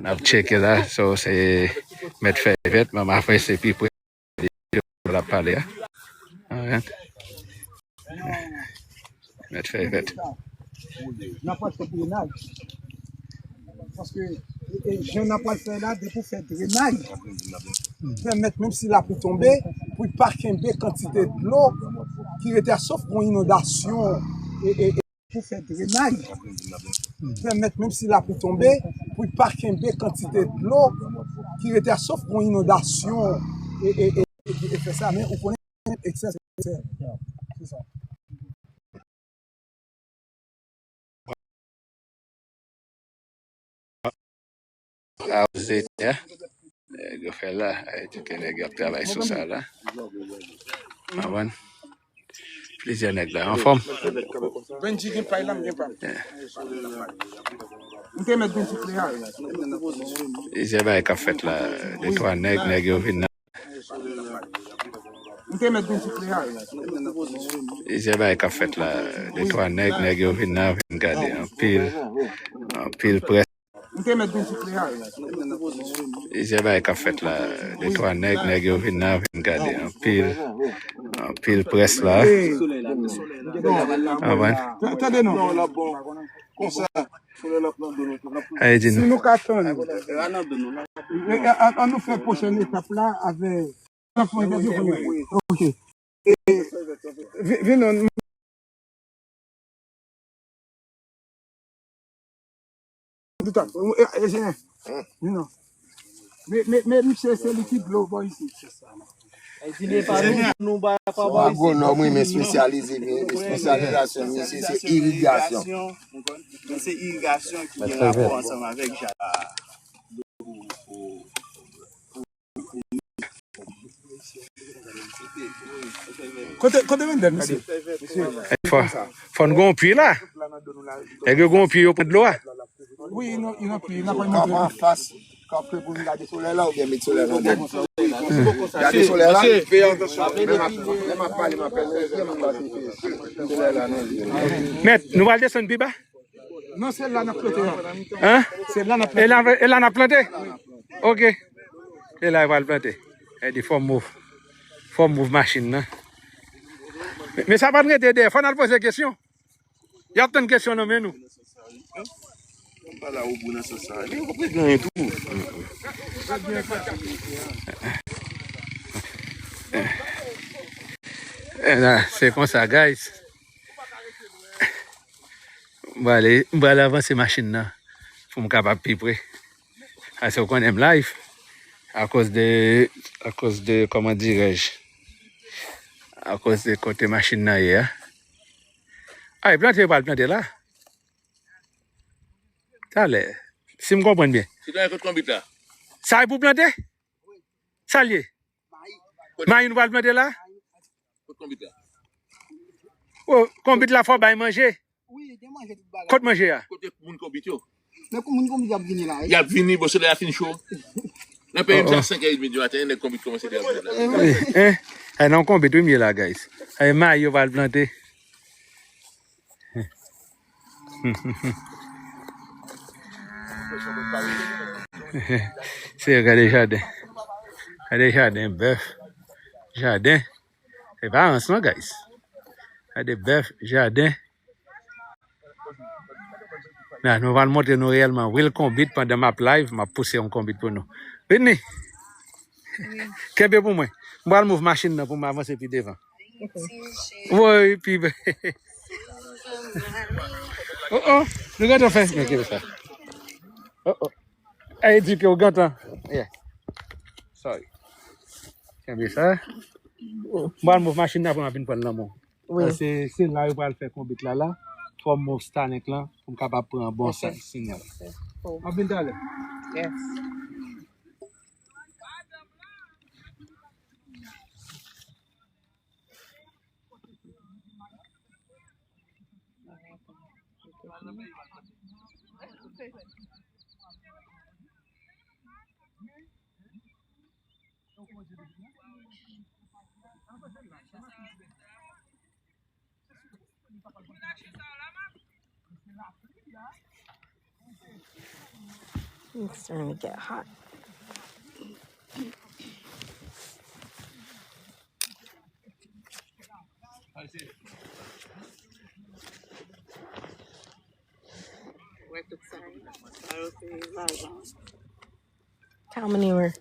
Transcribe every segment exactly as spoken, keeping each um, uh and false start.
N ap tcheke la, so se mèt fè vèt, men m ap fè se pi pre. L ap pale a. Alright. Mèt fè vèt. N ap pral fè drenaj. Paske e, e, jan n ap pral fè la, depi w fè drenaj, pèmèt, menm si lapli tonbe, pou l pa kenbe kantite dlo ki rete a, sof pou inondasyon. E, e, e, pou fè drenaj, pèmèt, menm si lapli tonbe, pou l pa kenbe kantite dlo ki rete a, sof pou inondasyon. E, e, e, e, e fè sa, men ou konnen eksè, se eksè. Se sa. Awoze tè a. Nèg yo fè la, e, tout nèg yo ap travay sou sa la. Konprann? Plizyè nèg la anfòm. Benji gen pay la, m gen pa m. M te met Benji kle a. Plizyè bagay k ap fèt la. De twa nèg, nèg yo vin nan. M te met Benji kle a. Plizyè bagay k ap fèt la. De twa nèg, nèg yo vin nan, vin gade. Anpil, anpil près. M te met Benji kle a. Plizyè bagay k ap fèt la. De twa nèg, nèg yo vin nan, vin gade. Anpil, anpil près la. Konprann? Tande non. Konsa. Ay, di nou. Si nou ka tann. An, an nou fè pwochèn etap la avè. Ok. E, vi-, vin non. Tout à fait. E, e, e, non. Men, men, men, misye, se li ki dlo bò isi. Ay, di men pa nou, nou ba pa bò isi. Agwonòm, wi, men espesyalize, men espesyalizasyon misye se irigasyon. Se irigasyon ki gen rapò ansanm avèk ja. Kote, kote Mendel, mesye? Fò, fò n gen yon pye la. Nèg yo gen yon pye, yo pran dlo a. Wi, yon, yon pye, n ap montre. Kòman anfas, kanpe pou n gade solèy la oubyen met solèy la? Gade solèy la. Men m ap, men m ap pale, m ap pale. Solèy la, non. Mèt, nou pral desann pi ba? Non, se la n ap plante a. Hein? Se la n ap plante. E la, e la n ap plante? Ok. E la, yo pral plante. E di fò m move. Fò m move machin nan. Men, men sa pa t rete dèyè. Fò n al poze kesyon. Y ap tann kesyon nan men nou. E la, se konsa, guys. M prale, m prale avanse machin nan pou m kapab pi pre. Paske w konnen m live akoz de, akoz de, kòman dirèj, akoz de kote machin nan ye a. A, e plante yo pral plante la. Talè, si m konprann byen. Se konbit la? Sa e pou plante? Sa l ye? Mayi nou pral plante la? Kot konbit la? O, konbit la fò bay manje. Wi, gen manje tout bagay. Kot manje a? Kote moun konbit yo? Men kou moun konbit y ap vini la, wi. Y ap vini, bon, solèy la fin cho. Nan peyi m, se a senk è edmi di maten, nèg konbit kòmanse deja vini la. Eh, eh, nan konbit wi m ye la, guys. Eh, mayi yo pral plante. Se, gade jaden. Gade jaden bèf. Jaden. Se pa rans non, guys. Gade bèf, jaden. La, nou pral montre nou reyèlman real konbit pandan m ap live, m ap pouse yon konbit pou nou. Britney, kenbe pou mwen. M pral move machin nan pou m avanse pi devan. Woy, pi bè. Oh, oh, nou gentan fè. Men kenbe sa. Oh, oh. Ay, di ke w gentan. Yeah. Sorry. Kenbe sa. M pral move machin nan pou m ap vin pran l nan men w. Wi. Paske se la yo pral fè konbit la la. Fò m move Starlink lan pou m kapab pran bon sinyal. M ap vin talè. Yes. It's starting to get hot. How many were?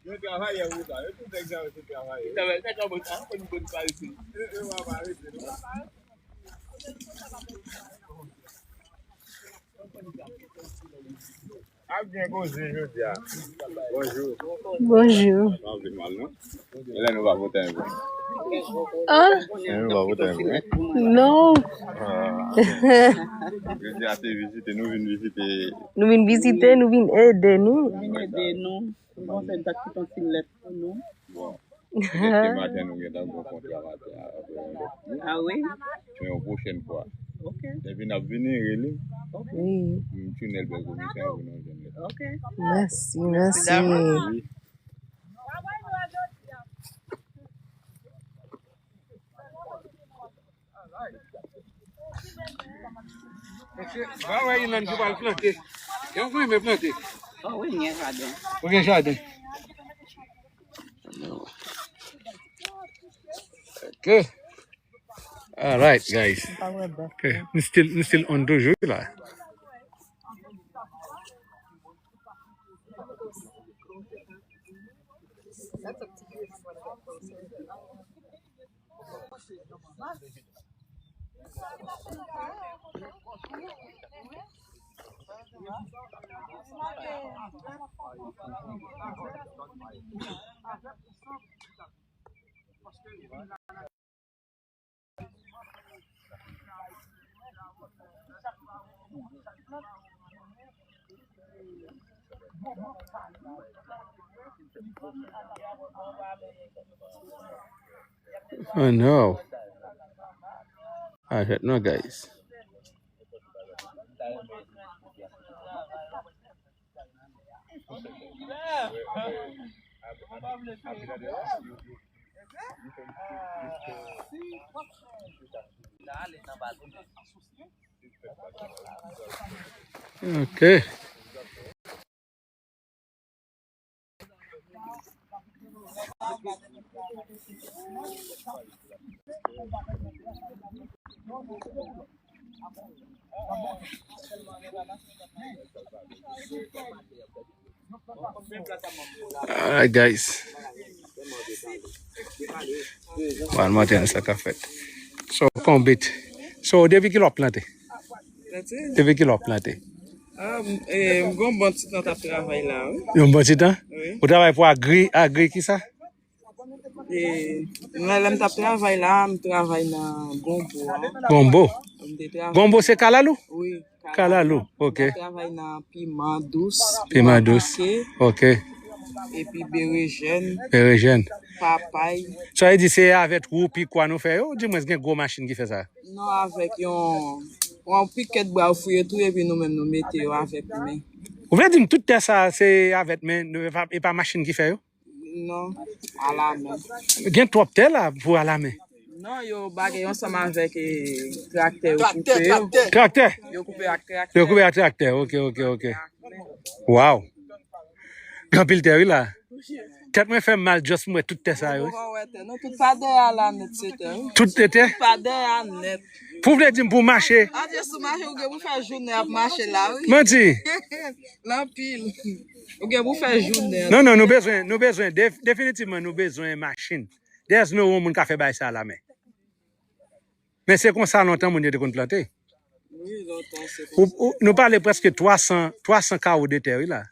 Yo travayè pou sa, yo tout nèg sa yo se travayè. Yo travay, nèg an bon, an bon, bon kalite. Yo, yo pa parete, non. Ap gen koze jodi a. Bonjou. Bonjou. Pa anvi mal, non? E lè nou pa pote anyen pou nou? Ah? E lè nou pa pote anyen pou nou, hein? Non. Ah. Jodi a se vizite, nou vin vizite. Nou vin vizite, nou vin ede nou. Vin ede nou. Bon, se dak ki ton ti lèt pou nou. Bon. Petèt ke maten nou gentan gon kontra maten a, apre yon lòt jou. Ah wi? Men yon pwochèn fwa. Ok. Epi n ap vini rele. Ok. Wi. M tounen l bèl komisyon pou nou jwenn li. Ok. Mèsi, mèsi. Wi. Mesye, ba wè Ilan ki pral plante. Yon kou renmen plante. Oh wi, m gen jaden. Ou gen jaden? Ok. Alright, guys. Ok, nou still, nou still on toujou la. Oh no. I don't know, guys. Ok. Alright, guys. Bon, maten sa ka fèt. So, konbit. So, depi kilè w ap plante? Plante? Depi kilè w ap plante? Ah, m, eh, m gon bon ti tan t ap travay la, wi. Yon bon ti tan? Wi. Ou travay pou Agri, Agri kisa? E, mwen, lè m t ap travay la, m travay nan Gonbo a. Gonbo? M te travay Gonbo se Kalalou? Wi, Kalalou. Kalalou, ok. M t ap travay nan piman dous, piman dous, pake, ok, epi berejèn, berejèn, papay. Sa vle di se avèk woupi kwa nou fè yo? Di mwen, gen gwo machin ki fè sa? Non, avèk yon, yon pikèt bwa ou fouye tou, epi nou menm nou mete yo avèk men. Ou vle di m tout tè sa se avèk men, nou, e pa, e pa machin ki fè yo? Non, alamen. Gen twòp tè la pou alamen. Non, yo bagay ansanm avèk, eh, traktè, yo koupe yo. Traktè, traktè. Yo koupe ak traktè. Yo koupe ak traktè, ok, ok, ok. Waw. Gen anpil tè, wi, la. Tèt mwen fè m mal, just m wè tout tè sa yo. Ou pa wè tè, non, tout pa dèyè a la nèt, se tè, wi. Tout tè? Tout pa dèyè a nèt. Pou vle di m pou mache. Adye, sou mache, ou gen pou fè jounen ap mache la, wi. Manti. L anpil. Ou gen pou fè jounen. Non, non, nou bezwen, nou bezwen, def-, definitivman, nou bezwen machin. There's no way yon moun ka fè bagay sa a la men. Men se konsa lontan moun yo te konn plante. Wi, lontan se konsa. Ou, ou, nou pale prèske twa san, twa san kawo de tè, wi, la.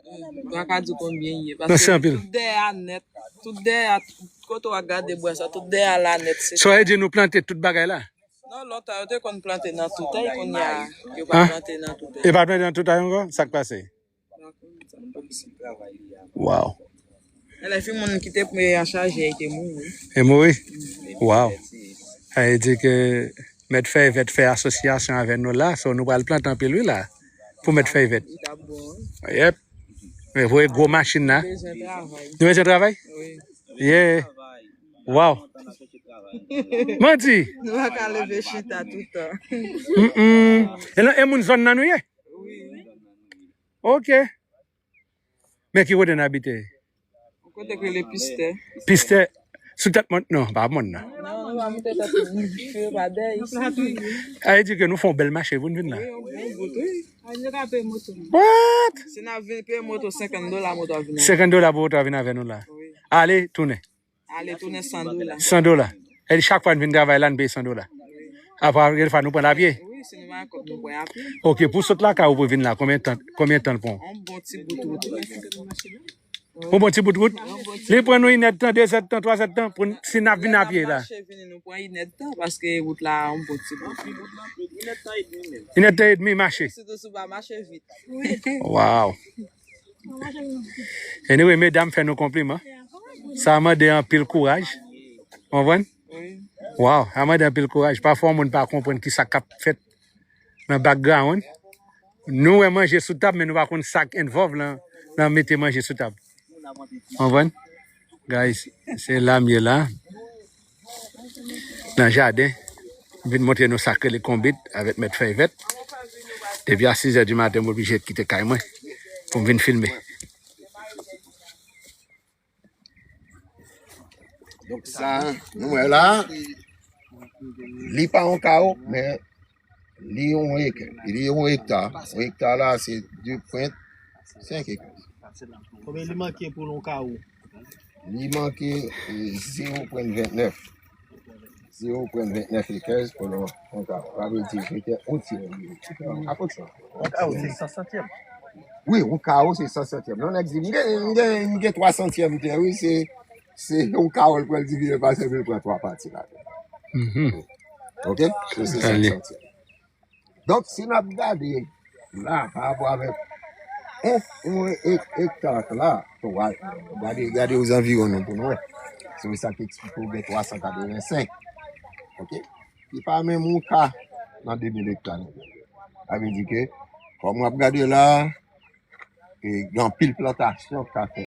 Mwen pa ka di konbyen ye, paske tout dèyè a nèt, tout dèyè a, kote w a gade bwa sa, tout dèyè a la nèt, se. Sa vle di nou plante tout bagay la? Non, lontan yo te konn plante nan toutay, kounye a, yo pa plante nan toutay. Yo pa plante nan toutay ankò? Sa k pase? Waw. Lè fin moun ki te pran an chaje, li te mouri. E mouri? Waw. Sa vle di ke Mèt Fèy Vèt fè asosyasyon avè nou la, so nou pral plante anpil wi la. Pou Mèt Fèy Vèt. Li t ap bon, wi. Yep. Men voye gwo machin la. Bezwen travay. Nou bezwen travay? Wi. Yeah. Waw. Manti. Nou pa ka leve chita toutan. Mm-mm. E nan, e moun zòn nan nou ye? Wi. Ok. Men ki kote n abite? Kote k rele Pistè. Pistè. Sou tèt mòn, non, pa mòn nan. Non, nou pa monte tèt mòn. Yo pa dèyè isi. Sa vle di ke nou fè yon bèl mache pou n vin la. Wi, yon bon bout, wi. What? Si n ap vin peye moto senkant dola, moto a vin avè nou. Senkant dola pou moto a vin avè nou la. Wi. Ale, tounen. Ale tounen san dola. San dola. E chak fwa n vin travay la, n peye san dola. Apre, gen fwa nou pran lapye. Wi, si nou pa gen kòb, nou pran lapye. Ok, pou sot lakay ou pou vin la, konbyen tan, konbyen tan l pran? Yon bon ti bout wout. Yon bon ti bout wout? Yon bon ti bout. Li pran nou inèdtan, dezèdtan, twazèdtan, pou n, si n ap vin apye la. Lè n ap mache vini, nou pran inèdtan, paske wout la yon bon ti bout. Inèdtan edmi mache. Sitou si w pa mache vit. Waw. Anyway, medam fè nou konpliman. Sa mande anpil kouraj. Konprann? Wi. Waw, sa mande anpil kouraj. Pafwa, yon moun pa konprann ki sa k ap fèt nan background. Nou wè manje sou tab, men nou pa konn sa k involve nan, nan mete manje sou tab. Konprann? Guys, se la m ye la. Nan jaden. M vin montre nou sa k rele konbit avèk Mèt Fèy Vèt. Depi a sizè di maten, m oblije kite kay mwen pou m vin filme. Donk sa, nou wè la, li pa yon kawo, men li yon ek-, li yon ekta. Yon ekta la, se de pwent senk ekè. Konbyen li manke pou l yon kawo? Li manke, e, zewo pwent vennèf. Zewo pwent vennèf ekè pou l yon kawo. Sa vle di, se te yon tyè li ye. Apoksyon. Yon kawo, se san santyèm. Wi, yon kawo, se san santyèm. Non, nèg di, m gen, m gen, m gen twa santyèm tè, wi, se, se yon kawo l pral divize pa sèvi l pran twa pati la. Mhm. Ok? So, se san santyèm. Donk, si n ap gade la, pa rapò avèk yon, yon ek-, ekta la, bon, wa-, gade, gade ozanviwon nou pou nou wè. Se sa ki eksplike w gen twa san katrevensenk. Ok? Li pa menm yon ka nan de mil ekta nou. Sa vle di ke, kòm w ap gade la, e, gen anpil plantasyon k ap fèt.